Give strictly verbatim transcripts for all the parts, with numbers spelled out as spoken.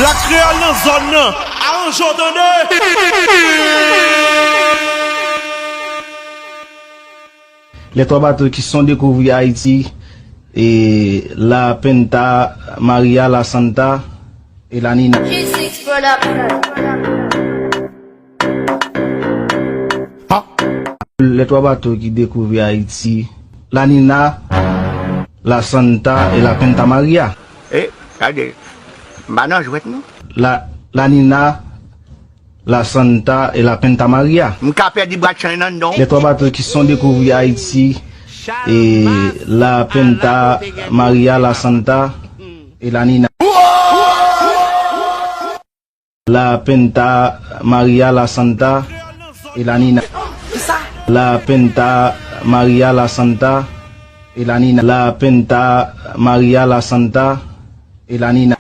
Rap kreyòl nan zòn nan, aranje w tande. Les trois bateaux qui sont découvrir Haïti, et la Penta, Maria, la Santa et la Nina. G six Production. Les trois bateaux qui découvrir Haïti, la Nina, la Santa et la Penta Maria. E, gade, m pa nan jwèt non. La, la Nina, la Santa et la Penta Maria. M ka pèdi bratchay nan non. Les trois bateaux qui sont découvrir Haïti, et la Penta, Maria, la Santa et la Nina. La Penta, Maria, la Santa et la Nina. La Penta, Maria, la Santa et la Nina. La Penta, Maria, la Santa et la Nina.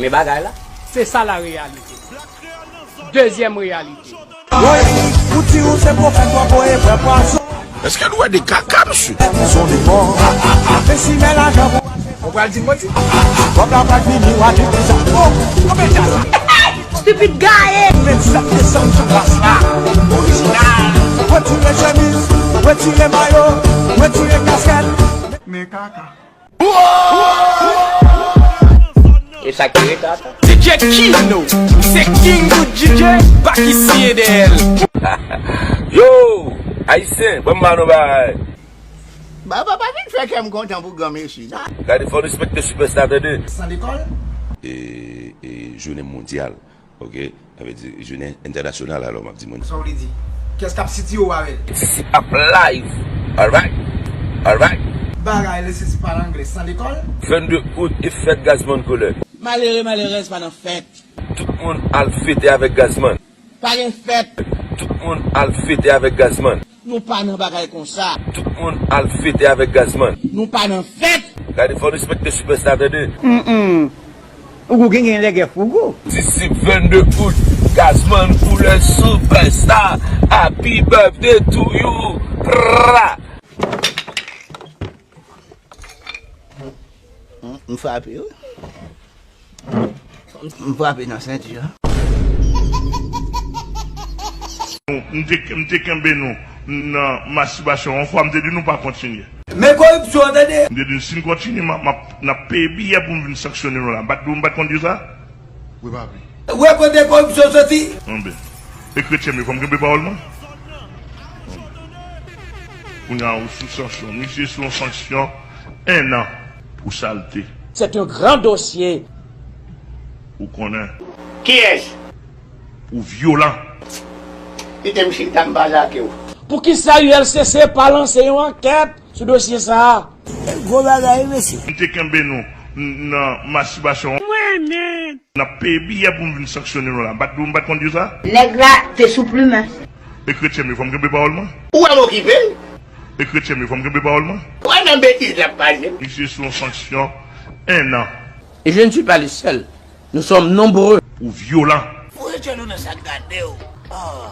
Men bagay la. Se sa la reyalite. Dezyèm reyalite. Woy, pou ti ou se pwofèt w ap voye frè pwason. Èske nou wè de kaka, mesye? Èt son de mò. Mesi men lajan pou. Ou pral di m manti? Kòb la pral fini, w a di deja. Oh, konbyen djaz? Stupid gaye. Menm sa desann sou plas la. Orijinal. Retire chemiz, retire mayo, retire kaskèt. Men kaka. E sa ki rete ata? D J Kino, se king tout D J, pa ki siye dèyè l. Yo, Ayisyen, ban m ba nou bagay. Baba pa vin fè kè m kontan pou granmesi, non. Gade, fò respekte sipèsta, tande. San lekòl? E, e jounen mondyal. Ok, sa vle di jounen entènasyonal alò m ap di moun. Sa w vle di? Kiyès k ap sitiye w avè l? Disip ap live. Alright. Alright. Bagay le sesi pale anglè san lekòl. Vennde out e fèt Gazman Kolè. Malere, malerèz pa nan fèt. Tout moun al fete avèk Gazman. Pa gen fèt. Tout moun al fete avèk Gazman. Nou pa nan bagay konsa. Tout moun al fete avèk Gazman. Nou pa nan fèt. Gade, fò respekte sipèsta, tande. Mm, mm. Ou gen, gen lègè fougou. Disip vennde out, Gazman koulè sipèsta, happy birthday to you. Pra! M, m frape, wi. M frape nan senti a. M te, m te kenbe nou nan mastibasyon yon fwa, m te di nou pa kontinye. Men koripsyon, tande. M te di nou, si n kontinye, m ap, m ap, n ap peye biyè pou m vin sanksyone nou la. M pa t, m pa t konn di sa? Wi, papi. Wè kote koripsyon soti? Anben. E kretyen m yo, fò m kenbe pawòl mwen? Kounye a, ou sou sanksyon. Misye sou yon sanksyon en an pou salte. C'est un grand dossier. Ou konnen. Kiyès? Ou vyolan. Kite m chita, m pale ak ou. Poukisa U L C C pa lanse yon ankèt sou dosye sa a? Gwo bagay, wi, mesye. M te kenbe nou n-, nan mastibasyon. Mwen menm. N ap peye biyè pou m vin sanksyone nou la. M pa t, m pa t konn di sa? Nèg la te sou plimen. E kretyen m yo, fò m kenbe pawòl mwen? Ou wè m okipe l? E kretyen m yo, fò m kenbe pawòl mwen? Ou wè nan betiz l ap pale? Misye sou yon sanksyon en an. Et je ne suis pas le seul. Nous sommes nombreux. Ou vyolan. Foure djòl ou nan sa k gade w. Oh.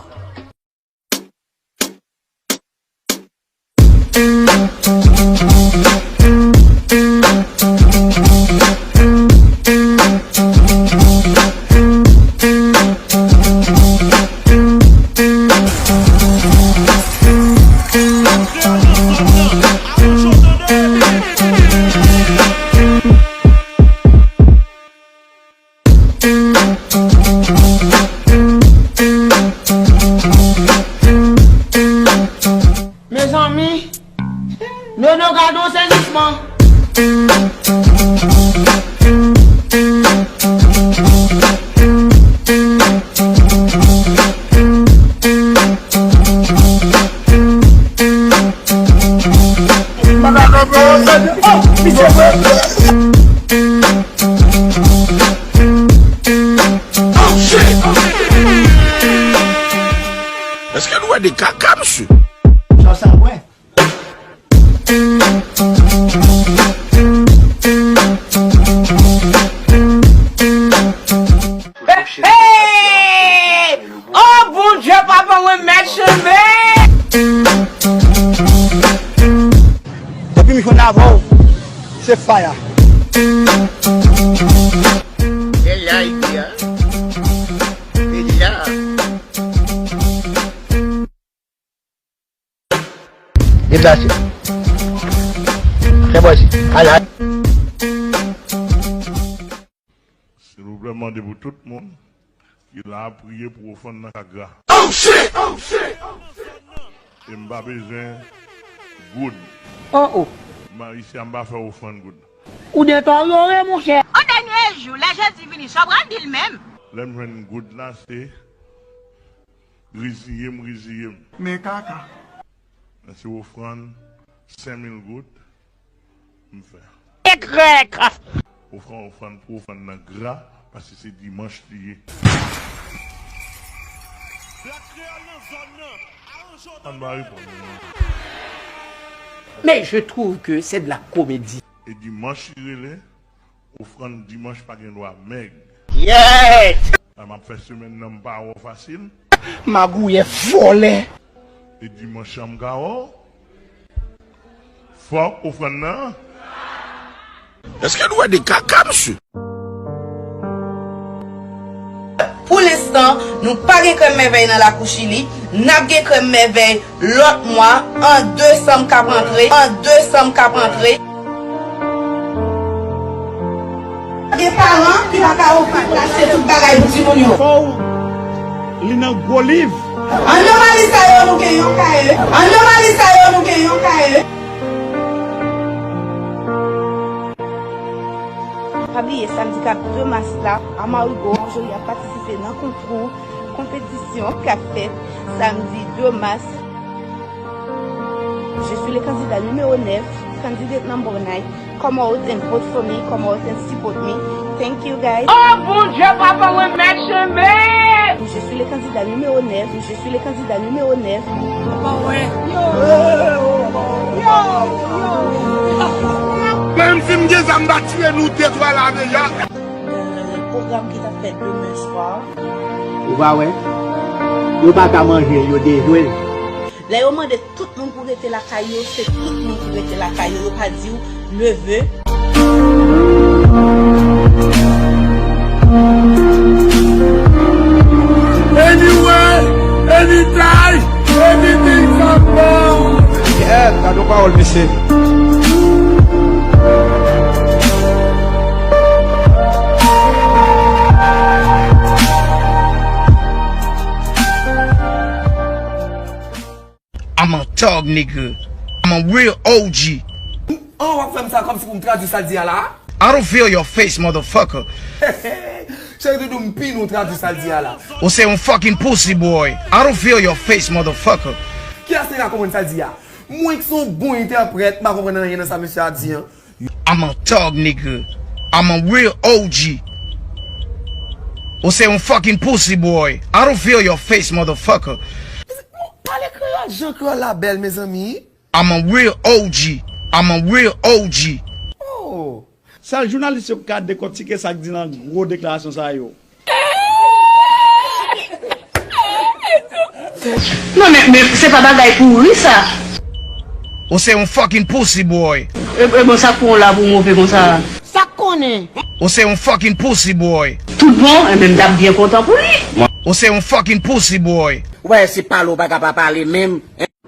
Èske nou wè de kaka, mesye? Sa w sa bwè? Hey! Oh, Bondye, papa, mwen mèt chanje! Depi m jwenn avè w, se faya. Se la, ide a. Se la. Deplase. Fè bòzi. Ala. Silvouplè, m mande pou tout moun ki la a priye pou ofrann nan ka gra. Oh shit! Oh shit! E m pa bezwen goud. Oh, oh. M pa, isi a, m pa fè ofrann goud. Ou deteryore, monchè. An dènye jou, lè Jezi vini, sa w pral di l menm? Lè m jwenn goud la, se reziye m, reziye m. Men kaka. Men se ofrann senk mil goud m fè. Ekrèk! Ofrann, ofrann pou ofrann nan gra, paske se dimanch li ye. Ann ba reponn. Mais je trouve que c'est de la comédie. E dimanch li rele, ofrann dimanch pa gen dwa mèg. Yes! Sa m ap fè semèn nan, m pa wè w fasil. Magouyè, vòlè. E dimanch an m ka wè w. Fòk ofrann nan. Èske nou wè de kaka, mesye? Pou lenstan, nou pa gen krèm mèvèy nan lakou Chili. N ap gen krèm mèvèy lòt mwa, an desanm k ap rantre, an desanm k ap rantre. Gen paran ki pa ka ofri pou l achte tout bagay pou timoun yo. Fò w li nan gwo liv. An nan valiz sa yo, nou gen yon kaye. An nan valiz sa yo, nou gen yon kaye. Pa bliye, samdi k ap de mas la, a Marigo, Marjorie ap patisipe nan konkou, konpetisyon k ap fèt samdi de mas. Je suis le candidat numéro neuf, candidate number nine. Come out and vote for me, come out and support me. Thank you, guys. Oh, Bondye, papa, mwen mèt chanje! Je suis le candidat numéro neuf, je suis le candidat numéro neuf. Papa, wè. Yo! Yo! Yo! Menm si m gen zam, m va tiye nou de twa lave, ya. Euh, pwogram ki t ap fèt demen swa. Ou pa wè? Yo pa ka manje l, yo dejwe l. Lè yo mande tout moun pou rete lakay yo, se tout moun pou rete lakay yo. Yo pa di w leve. Anyway, anytime, anything can happen. Yeah, gad yon pawòl, mesye. I'm a thug, nigga. I'm a real O G. Oh, w ap fè m sa kòmsi pou m tradui sa l di a la? I don't feel your face, motherfucker. Cheri Doudou, m pini w tradui sa l di a la. Ou se yon fucking pussy boy. I don't feel your face, motherfucker. Kiyès ki ka konprann sa l di a? Mwen ki se yon bon entèprèt, m pa konprann anyen nan sa mesye a di an. I'm a thug, nigga. I'm a real O G. Ou se yon fucking pussy boy. I don't feel your face, motherfucker. Pale kreyòl, jan kreyòl la bèl, mezanmi. I'm a real O G. I'm a real O G. Oh. Sèl jounalis yo k ka dekòtike sa k di nan gwo deklarasyon sa yo. Non, men, men se pa bagay pou ri, sa. Ou se yon fucking pussy boy. E, e bon, sa k pou w la pou w move konsa? Sa k konnen? Ou se yon fucking pussy boy. Tout bon? Enben, m t ap byen kontan pou li. Ou se yon fucking pussy boy. Ou pa wè se pale w pa ka pa pale menm?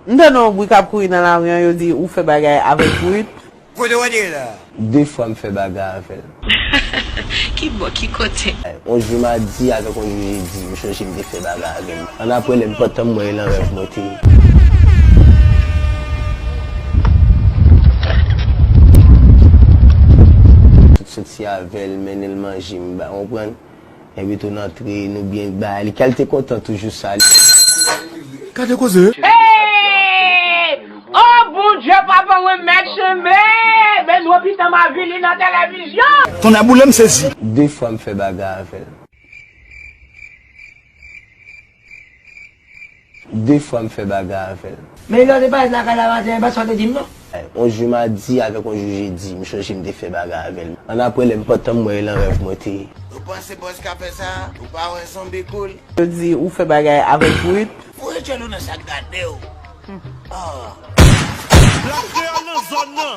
M tande yon bri k ap kouri nan lari an, yo di ou fè bagay avèk Ruth. Kote w ede la? De fwa m fè bagay avè l. Ki bò, ki kote? On jou madi avèk on jou jedi, m chonje m te fè bagay avè l. Annapre, lè m pantan m wè l nan rèv mwen te sot, soti avè l, mennen l manje, m ba, konprann? Epi tou n antre, nou byen bay li. Kè l te kontan toujou sa. Gade koze. Hey! Oh, Bondye, papa, mwen mèt cheme! Beno Pitan m avili nan televizyon! Tonnè boule, m sezi. De fwa m fè bagay avè l. De fwa m fè bagay avè l. Men lè w te parèt lakay la maten an, pa sa w te di m non. On jou madi avèk on jou jedi, m chonje m te fè bagay avè l. Annapre, lè m pantan m wè l an rèv mwen te ye. Ou panse bòs ka fè sa? Ou pa wè zonbi koul? Yo di ou fè bagay avèk Ruth. Foure djòl ou nan sak gade w. Ah. L ap fè nan zòn nan.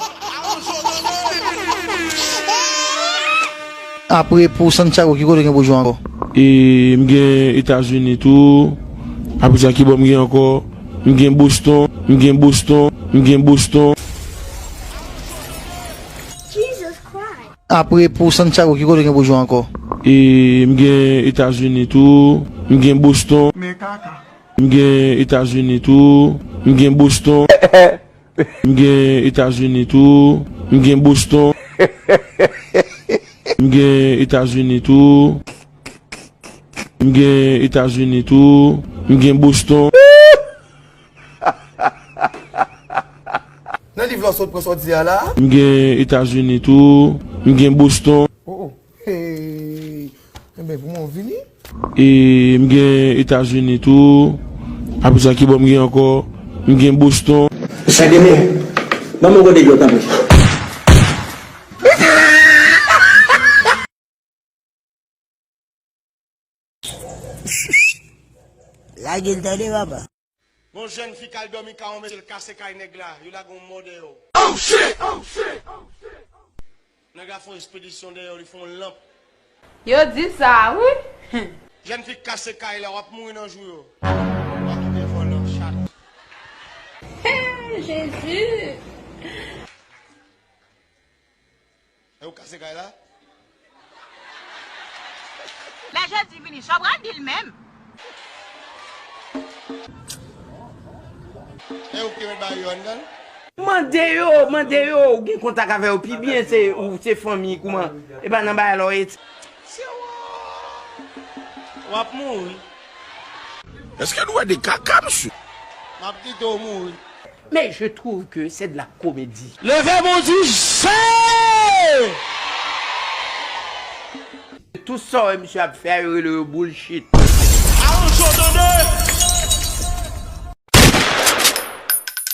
Apre pou Santiago, ki kote gen pou jwe ankò? E m gen Etazini tou. Apre sa, ki bò m gen ankò? M gen Boston, m gen Boston, m gen Boston. Apre pou Santiago, ki kote gen pou jwe ankò? E m gen Etazini tou, m gen Boston. Men kaka. M gen Etazini tou, m gen Boston. M gen Etazini tou, m gen Boston. M gen Etazini tou, m gen Etazini tou, m gen Boston. Nan liv la w sot pran sa w di a la? M gen Etazini tou, m gen Boston. Oh, oh. Hey. Enben, pou mwen w vini. E m gen Etazini tou. Apre sa, ki bò m gen ankò? M gen Boston. Sa gen men. Ban mwen gode dlo, tanpri. Lage l tande, papa. Gon jèn fi k al dòmi kay yon mesye, l kase kay nèg la, yo lage yon mò dèyè w. Oh shit! Oh shit! Oh shit! Nèg la fè yon espedisyon dèyè w, li fè yon lanp. Yo di sa, wi. Jèn fi k kase kay la, w ap mouri nan jou yo. W ap kite vòlè chat. Hey, Jezi! E ou kase kay la? Lè Jezi vini, sa w pral di l menm? E ou ki met bagay yo anndan? Mande yo, mande yo, ou gen kontak avè yo pi byen, se ou, se fanmi, kouman? E pa nan bagay la w ye. Se w, w ap mouri. Èske nou wè de kaka, mesye? M ap kite w mouri. Mais je trouve que c'est de la comédie. Leve, Bondye! Tout sa w wè misye ap fè a, yo rele yo bullshit. Alonso tande!